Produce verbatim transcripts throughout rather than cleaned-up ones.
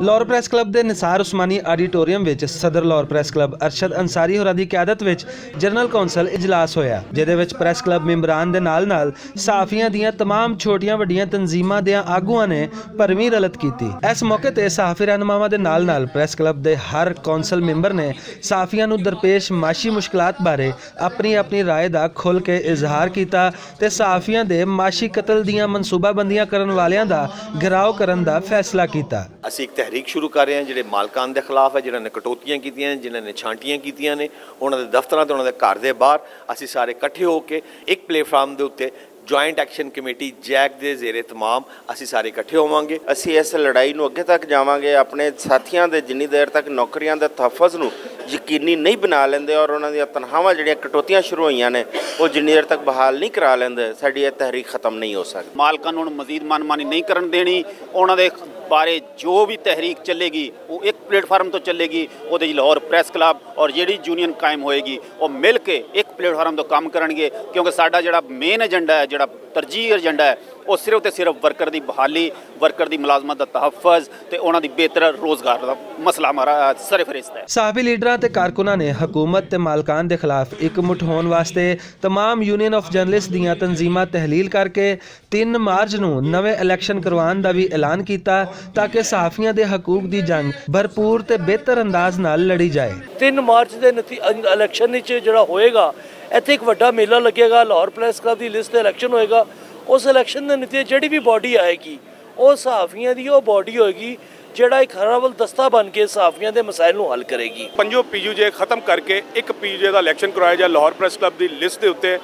Lahore press club دے نثار عثمانی آڈیٹوریم وچ صدر Lahore press club Arshad انصاری ہوراں دی قیادت وچ جنرل کونسل اجلاس ہویا، جدے وچ پریس کلب ممبران دے نال نال صحافیاں دیاں تمام چھوٹیاں وڈیاں تنظیماں دیاں آگواں نے پرویں رلت کیتی۔ اس موقع تے صحافی رہنماواں دے نال نال پریس کلب دے ہر کونسل ممبر نے صحافیاں نوں درپیش معاشی مشکلات بارے اپنی اپنی رائے دا کھل کے اظہار کیتا تے صحافیاں دے معاشی قتل دیاں منصوبہ بندیاں کرن والیاں دا گھراؤ کرن دا فیصلہ کیتا۔ اسی ایک تحریک شروع کر رہے ہیں جڑے مالکان دے خلاف ہے، جنہاں نے کٹوتیاں کیتیاں نے، جنہاں نے چھانٹیاں کیتیاں نے، انہاں دے دفتراں تے انہاں دے گھر دے باہر اسی سارے اکٹھے ہو کے ایک پلے فارم دے اتے جوائنٹ ایکشن کمیٹی جیک دے زیر اہتمام اسی سارے اکٹھے ہوواں گے۔ اسی اس لڑائی نوں اگے تک جاواں گے، اپنے ساتھیاں دے جنی دیر تک نوکریاں دے تحفظ نوں یقینی نہیں بنا لیندے اور انہاں دیاں تنخواہاں جڑیاں کٹوتیاں شروع ہوئیاں نے، او جنی دیر تک بحال نہیں کرا لیندے، ساڈی یہ تحریک ختم نہیں ہو سکدی۔ مالکاں نوں ہن مزید من مانی نہیں کرن دینی۔ انہاں دے بارے جو بھی تحریک چلے گی، وہ ایک پلیٹ فارم تو چلے گی۔ وہ لاہور پریس کلب اور جیڑی یونین قائم ہوئے گی، وہ مل کے ایک پلیٹ فارم تو کام کرن گے، کیونکہ ساڈا جڑا مین ایجنڈا ہے، جڑا ترجیح ایجنڈا ہے، وہ صرف تے صرف ورکر دی بحالی، ورکر دی ملازمت دا تحفظ تے انہاں دی بہتر روزگار دا مسئلہ ہمارا سر فہرست ہے۔ صحافی لیڈراں تے کارکناں نے حکومت تے مالکان دے خلاف اک مٹھ ہون واسطے تمام یونین آف جرنلسٹ دیاں تنظیماں تحلیل کر کے تین مارچ نوں نویں الیکشن کروان دا وی اعلان کیتا، تاکہ صحافیاں دے حقوق دی جنگ بھرپور تے بہتر انداز نال لڑی جائے۔ تین مارچ دے نتی-، الیکشن وچ جڑا ہوئے گا، ایتھے ایک وڈا میلہ لگے گا، لاہور پریس کلب دی لسٹ تے الیکشن ہوئے گا۔ اس الیکشن دے نتیجے جڑی بھی باڈی آئے گی، او صحافیاں دی او باڈی ہوئے گی، جڑا ایک ہرا ول دستہ بن کے صحافیاں دے مسائل نوں حل کرے گی۔ پنجو پی یو جے ختم کر کے ایک پی یو جے دا الیکشن کرایا جائے لاہور پریس کلب دی لسٹ دے اُتے،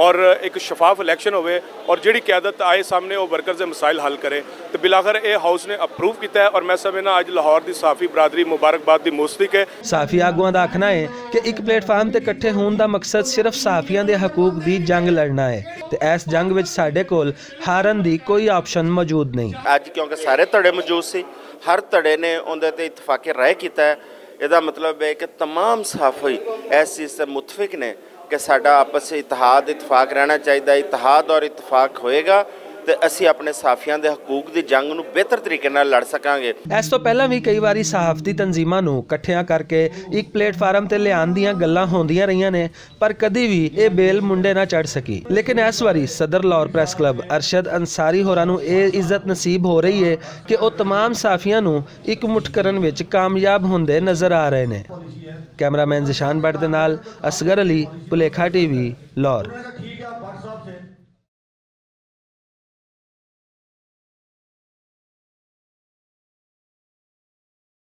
اور ایک شفاف الیکشن ہوئے، اور جڑی قیادت آئے سامنے وہ ورکرز دے مسائل حل کرے۔ تے بلاخر اے ہاؤس نے اپروو کیتا ہے، اور میں سمجھنا اج لاہور دی صحافی برادری مبارکباد دی مستحق ہے۔ صحافی آگواں دا آکھنا ہے کہ اک پلیٹ فارم تے اکٹھے ہون دا مقصد صرف صحافیاں دے حقوق دی جنگ لڑنا ہے، تے ایس جنگ وچ ساڈے کول ہارن دی کوئی آپشن موجود نہیں۔ اج کیونکہ سارے تڑے موجود سی، ہر تڑے نے اون دے تے اتفاق رائے کیتا ہے۔ ادا مطلب ہے کہ تمام صحافی ایس چیز سے متفق نے کہ ساڈا آپس سے اتحاد اتفاق رہنا چاہیدا ہے۔ اتحاد اور اتفاق ہوئے گا تے اسی اپنے صحافیاں دے حقوق دی جنگ نوں بہتر طریقے نال لڑ سکاں گے۔ ایس توں پہلاں وی کئی واری صحافتی تنظیماں نوں اکٹھیاں کر کے اک پلیٹ فارم تے لیان دیاں گلاں ہوندیاں رہیاں نے، پر کدی وی اے بیل منڈے نہ چڑھ سکی۔ لیکن ایس واری صدر لاہور پریس کلب ارشد انصاری ہوراں نوں اے عزت نصیب ہو رہی ہے کہ او تمام صحافیاں نوں اک مٹھ کرن وچ کامیاب ہوندے نظر آ رہے نے۔ کیمرہ مین ذیشان بٹ دے نال اصغر علی، پلیکھا ٹی وی، لاہور۔